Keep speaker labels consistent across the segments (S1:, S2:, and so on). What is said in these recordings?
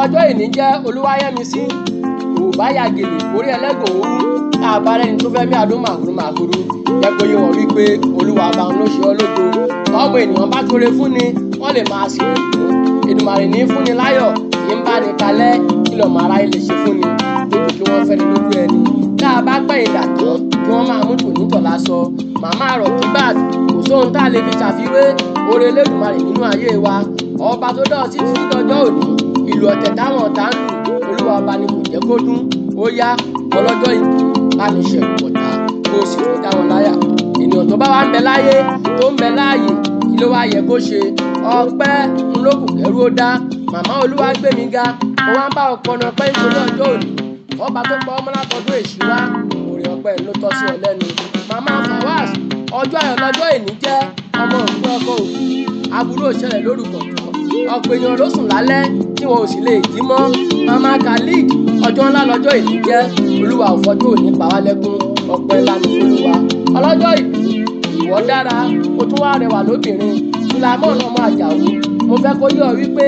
S1: Ọlọ́jọ́ ìní jẹ́ Olúwayẹmísí òbáyà gèlè orí ẹlẹ́gùn òwú tá a bá rẹ́ni tó fẹ́ mí àdó màhúrú màhúrú jẹ́ kó yé wọn wípé Olúwa bá ń ló ṣe ọ́ lógo. Ọmọ ènìyàn bá tóore fún ni wọ́n lè máa ṣe ègún. Èdùmàrè ní fúnni láyọ̀ kì í bá ní kalẹ̀ kí lọ́mọ aráyé lè ṣe fúnni lójú kí wọ́n fẹ́ni lójú ẹni. Tá a bá pẹ̀yìn dà tán kí wọ́n máa mú tònítọ̀lá sọ. Màmá Rọ̀kíbát, kò sóhun tá a lè fi ṣàfiwé oore Elédùmarè nínú ayé wa. Ọba tó dá ọ sí títí dọjọ́ òní, ìlù ọ̀tẹ̀ táwọn ọ̀tá ń lù, Olúwa ọba ni kò jẹ́ kó dún. Ó yá, ọlọ́jọ́ ìbí, bá mi ṣẹ̀rù bọ̀tá kó o sì tún dá wọn láyà. Ènìyàn tó bá wá ń bẹ láyé, tó ń bẹ láàyè, kí ló wá yẹ kó ṣe? Ọpẹ́ ń ló kù kẹ́rú ó dá. Màmá Olúwagbémiga, mo wá ń bá ọkọ náà pẹ́ nítorí ọjọ́ òní. Ọba tó pa ọmọ látọdún èṣù wá, òrè ọpẹ́ ló tọ́ sí ọ lẹ́nu. Màmá Fawaz, ọjọ́ ayọ̀ lọ́jọ́ èní jẹ́, ọmọ òkú ọkọ òkú, aburú ò ṣẹlẹ̀ lórúkọ tán. Ọ̀pọ̀ èèyàn ló sùn lálẹ́ tí wọn ò sì lè jí mọ́. Màmá Khalid, ọjọ́ ńlá lọ́jọ́ èní jẹ́, Olúwa ò fọjọ́ òní pa wá lẹ́kún, ọpẹ́ ńlá ni f'Olúwa. Ọlọ́jọ́ ìbí, ìwọ dára, o tún wá rẹwà lóbìnrin. Sulaimon ọmọ Àjàó, mo fẹ́ kó yé ọ wípé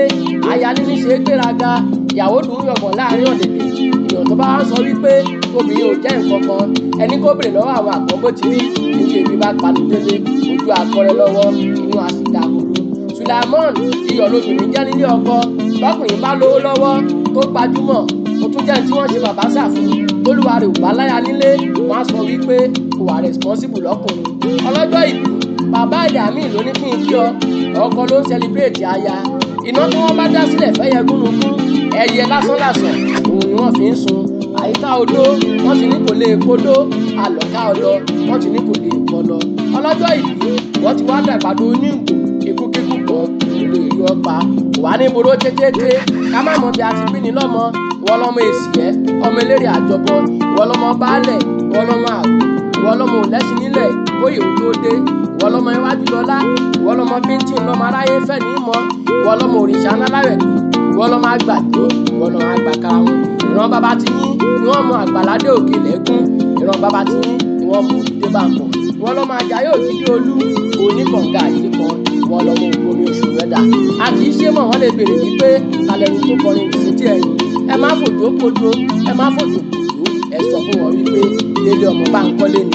S1: aya níní ṣe é gbéraga, ìyàwó dùn ún yọ̀gàn láàrin ọ̀dẹ̀dẹ̀. Ènìyàn tó bá wá ń sọ wípé obìnrin ò jẹ́ nǹkan kan, ẹni kó bèrè lọ́wọ́ àwọn àgbọn bó ti rí, níbi ebi bá pani délé, ojú akọrẹ lọ́wọ́, inú a sì dahoro. Sulaimon, iyọ̀ lobìnrin jẹ́ nílé ọkọ, bọ́kùnrin bá lówó lọ́wọ́ tó gbajúmọ̀, ó tún jẹ́ ẹni tí wọ́n ṣe bàbá sà fún, tólúwa rẹ̀ ò bá láya nílé, wọ́n á sọ wípé kò wà responsible lọ́kùnrin. Ọlọ́jọ́ ìbí, bàbá ìyá mi ló ní kí n kí ọ, ọkọ ló ń celebrate aya. Iná tí wọ́n bá dá sílẹ̀ fẹ́yẹ gúnugún, ẹyẹ lásánlàsàn, òun ni wọ́n fi ń sun. Àyíká odó, wọ́n ti ní kò lè kodó, àlọ́ká ọlọ, wọ́n ti ní kò lè pọlọ. Ọlọ́jọ́ ìbí, wọ́n ti wá dàgbàdo oníǹgò, ikúkíkú kan kò lè rí ọ pa. Kò wá ní boró tétété, ká má mọ bí a ti bí ni lọ́mọ. Ìwọ lọmọ èsìẹ́, ọmọ eléré àjọbọ, ìwọ lọmọ baálẹ̀, ìwọ lọmọ àrò, ìwọ lọmọ òlẹ́sìn nílẹ̀, kóyè ó tó dé. Ìwọ lọmọ iwájú lọlá, ìwọ lọmọ bíntín lọmọ aráyé fẹ́ ní mọ́, ìwọ lọmọ òrìṣà ńlá láwẹ̀dù, ìwọ lọmọ àgbàdo, ìwọ lọmọ àgbàkarahun. Ìran bàbá ti yín ni wọ́n mọ àgbàládé òkè lẹ́gún, ìran bàbá ti yín ni wọ́n mọ òdìdé bàmọ̀. Ìwọ lọmọ Àjàyí ògidì olú, oníkànga yìí kan, ìwọ lọmọ ògbomi oṣù rẹ̀dà. A kì í ṣe mọ̀ wọ́n lè béèrè wípé talẹ́ni tó kọrin ìsétí ẹ̀yìn. Ẹ má fòjó kodo, ẹ má fòjò kòjó, ẹ sọ fún wọn wípé Délé ọmọ Báńkọ́lé ni.